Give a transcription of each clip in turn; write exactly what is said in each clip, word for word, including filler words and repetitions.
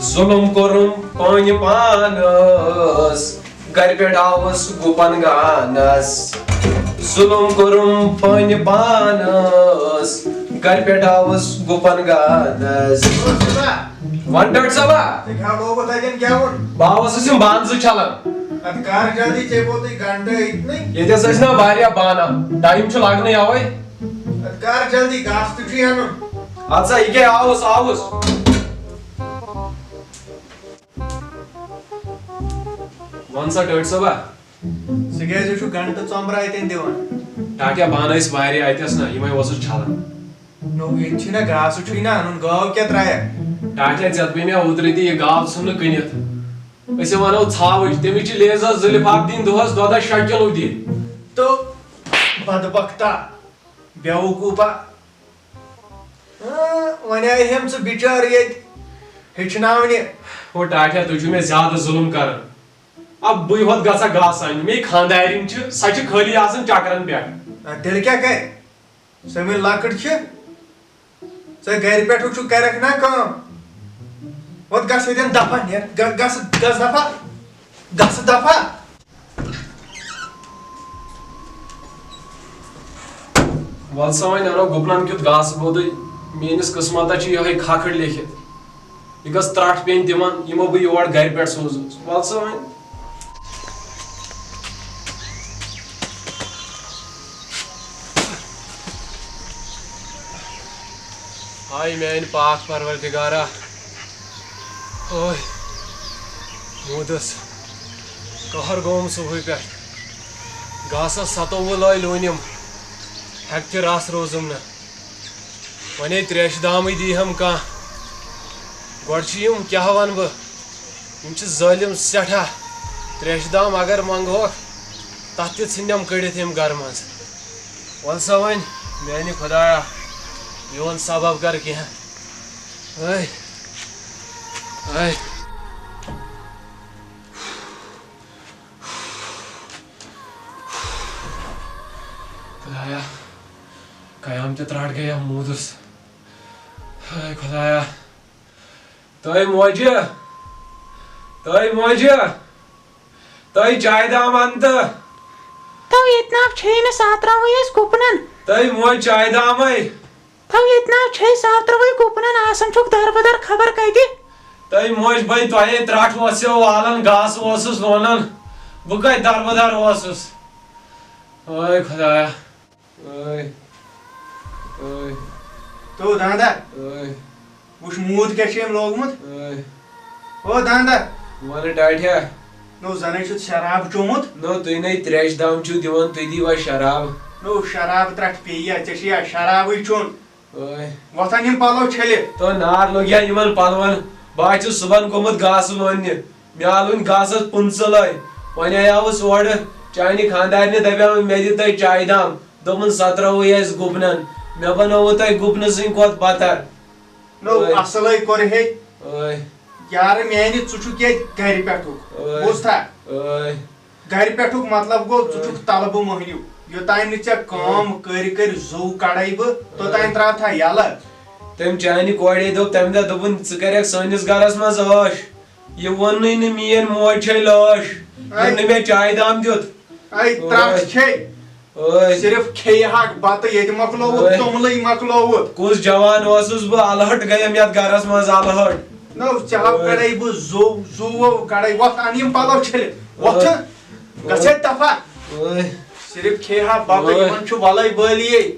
ظلم کوٚرُم پانہِ پانس، گرِ پٮ۪ٹھ آوُس گُپن گانس۔ ظلم کوٚرُم پانہِ پانس، گرِ پٮ۪ٹھ آوُس گُپن گانس۔ وَن ڈاکٹر صٲبا۔ ژےٚ کیٛاہ لوگُتھ اَتٮ۪ن گٮ۪وُن؟ بہٕ اوسُس یِم بانہٕ زٕ چھلان۔ اَدٕ کر جلدی، ژےٚ ووتُے گھنٹہٕ أتنٕے۔ ییٚتہِ حظ ٲسۍ نا واریاہ بانہٕ، ٹایم چھُ لگنٕے اوے۔ اَدٕ کر جلدی، گاسہٕ تہِ چھُے اَنُن۔ اَدٕ سا، یہِ کیٛاہ آوُس، آوُس۔ وَن سا ٹٲٹھۍ صٲبا۔ ژٕ کیٛازِ چھُکھ گھنٹہٕ ژۄمبرا اَتٮ۪ن دِوان؟ ٹاٹھیا بانہٕ ٲسۍ واریاہ اَتٮ۪س نا، یِمَے اوسُس چھلان۔ نو، ییٚتہِ چھُے نا گاسہٕ چھُے نا اَنُن، گٲو کیٛاہ ترٛایَکھ؟ ٹاٹھیا، ژےٚ دوٚپمَے مےٚ اوترٕ تہِ، یہِ گاو ژھٕن نہٕ کٕنِتھ۔ أسۍ وَنو ژھاوٕج، تٔمِس چھِ لیز حظ زٕ لِفاف دِنۍ دۄہَس، دۄدَس شےٚ کِلوٗ دِنۍ۔ تو بدبختا، بیوقوفا۔ ہاں، وۄنۍ آیہِ ہم ژٕ بِچار ییٚتہِ ہیٚچھناونہِ۔ او ٹاٹھیا، تُہۍ چھِو مےٚ زیادٕ ظُلُم کران۔ اب بٕے ہوت گژھا گاسہٕ اَننہِ، مےٚ خانٛدارِنۍ چھِ، سۄ چھِ خٲلی آسان چکرن پٮ۪ٹھ۔ آ، تیٚلہِ کیٛاہ کرِ؟ سۄ مےٚ لۄکٕٹ چھِ۔ ژٕ گرِ پٮ۪ٹھُک چھُکھ، کرکھ نا کٲم۔ وۄنۍ گژھ ییٚتٮ۪ن دفعہ، نیر، گ-، گژھ، گژھ دفعہ، گژھ دفعہ۔ وَل سا وۄنۍ اَنو گُپنَن کیُتھ گاسہٕ بوٚدُے، میٛٲنِس قٕسمَتَس چھِ یِہوٚے کھکھٕڑ لیکھِتھ۔ یہِ گٔژھ ترٛٹھ پیٚنۍ تِمَن، یِمو بہٕ یور گَرِ پٮ۪ٹھ سوٗزُس۔ وَل سا وۄنۍ۔ ہاے میٛانہِ پاک پروردگارا، اوے موٗدُس، قہر گوم صُبحٕے پٮ۪ٹھ۔ گاسَس ستووُہ لٲے لوٗنِم، ہٮ۪کہٕ تہِ رَس روٗزُم نہٕ۔ وۄنۍ ہے تریشہِ دامٕے دی ہم کانٛہہ۔ گۄڈٕ چھِ یِم، کیٛاہ وَنہٕ بہٕ، یِم چھِ ظٲلِم سٮ۪ٹھاہ۔ تریشہِ دام اگر منٛگہوکھ، تَتھ تہِ ژھٕنٮ۪م کٔڑِتھ یِم گَرٕ منٛز۔ وَل سا وۄنۍ، میٛانہِ خۄدایا، میون سبب کر کینٛہہ۔ ٲے، ٲے۔ خۄدایا، قیام تہِ ترٛٹھ گٔیہ موٗدُس۔ ہاے خۄدایا۔ تۄہہِ موجہِ، تۄہہِ موجہِ، تۄہہِ چایہِ دام اَنہٕ تہٕ۔ تو ییٚتہِ ناو چھے نہٕ، ساتراوٕے أسۍ گُپنن۔ تۄہہِ موج چایہِ دامے۔ تو ییٚتہِ ناو چھے، ساتراوٕے گُپنن، آسان چھُکھ دربدر خبر کتہِ۔ تۄہہِ موج بے، تۄہے ترٛٹھ اوسیو والان، گاسہٕ اوسُس لونان، بہٕ کتہِ دربدر اوسُس؟ اے خۄدایا۔ A, A. تو داندا۔ اے۔ وٕچھ موٗد کیٛاہ چھُ أمۍ لوگمُت۔ اے۔ او داندا۔ وَنہٕ ٹاٹھیا۔ نو زَنَے چھُتھ شراب چوٚمُت۔ نو تُہۍ نے تریشہِ دام چھِو دِوان، تُہۍ دِیوا شراب؟ نو شراب ترٛٹھ پیٚیہِ یا، ژےٚ چھُ یا شرابٕے چوٚن۔ اے۔ وۄتھان یِم پَلو چھٔلِتھ۔ تو نار لوٚگ یا یِمن پَلون، بہٕ ہا چھُس صُبحن گوٚمُت گاسہٕ لوننہِ، مےٚ آو وُنہِ گاسَس پٕنٛژٕہ لٲے، وۄنۍ آیاوُس اورٕ، چانہِ خانٛدارنہِ دَپیٛاو مےٚ دِ تۄہہِ چایہِ دام، دوٚپُن سۄ ترٛاوو أسۍ گُپنن، مےٚ بنووُ تۄہہِ گُپنہٕ سٕنٛدِ کھۄتہٕ بتر۔ نو، اے۔ اصلے کوٚر ہے۔ اے۔ یارٕ میانہِ، ژٕ چھُکھ ییٚتہِ گرِ پٮ۪ٹھُک۔ اے۔ بوٗزتھا؟ اے۔ گرِ پٮ۪ٹھُک مطلب گوٚو، ژٕ اے۔ چھُکھ طلبہٕ مۄہنیو۔ یوٚتام نہٕ ژےٚ کٲم اے۔ کٔرۍ کٔرۍ زُو کڑے بہٕ، توٚتام اے۔ تراوتھا یَلہٕ۔ تٔمۍ چانہِ کورے دوٚپ، تَمہِ دۄہ دوٚپُن، "ژٕ کَرٮ۪کھ سٲنِس گرس منٛز عٲش۔" یہِ ووٚننُے نہٕ، میٲنۍ موج چھے لٲش، اے۔ ییٚمۍ نہٕ مےٚ چایہِ دام دیُت۔ اے، ترٛٹھ اے۔ چھے۔ اے۔ صرف کھیٚیہِ ہاکھ بتہٕ، ییٚتہِ مۄکلووُتھ، اے۔ توٚملٕے مۄکلووُتھ۔ کُس جوان اوسُس بہٕ، الہٹ گٔیم یتھ گرس منٛز، الہٹ۔ نو، ژےٚ ہاو اے۔ کڑے بہٕ زُو، زُوو کڑے، وۄتھ ان یِم پلو چھٔلِتھ، وۄتھ۔ اے۔ گژھے تفا۔ اے۔ صرف کھیٚیہِ ہا بتہٕ، اے۔ یِمن چھُ ولے بٲلی۔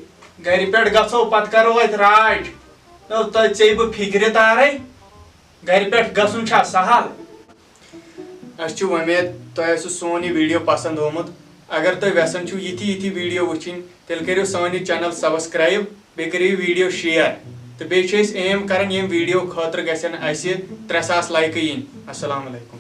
گرِ پٮ۪ٹھ گژھو، پتہٕ کرو اتہِ راج۔ نو، تۄہہِ ژےٚ بہٕ فکرِ تارے، گرِ پٮ۪ٹھ گژھُن چھا سہل؟ اسہِ چھِ وۄمید تۄہہِ آسِوٕ سون یہِ video پسنٛد آمُت۔ اگر تُہۍ یژھان چھِو یِتھی یِتھی video وٕچھِنۍ، تیٚلہِ کٔرِو سٲنۍ یہِ channel subscribe، بیٚیہِ کٔرِو یہِ video share۔ تہٕ بیٚیہِ چھِ أسۍ aim کران، ییٚمہِ video خٲطرٕ گژھن اسہِ ترٛےٚ ساس لایکہٕ یِنۍ۔ السلام علیکم۔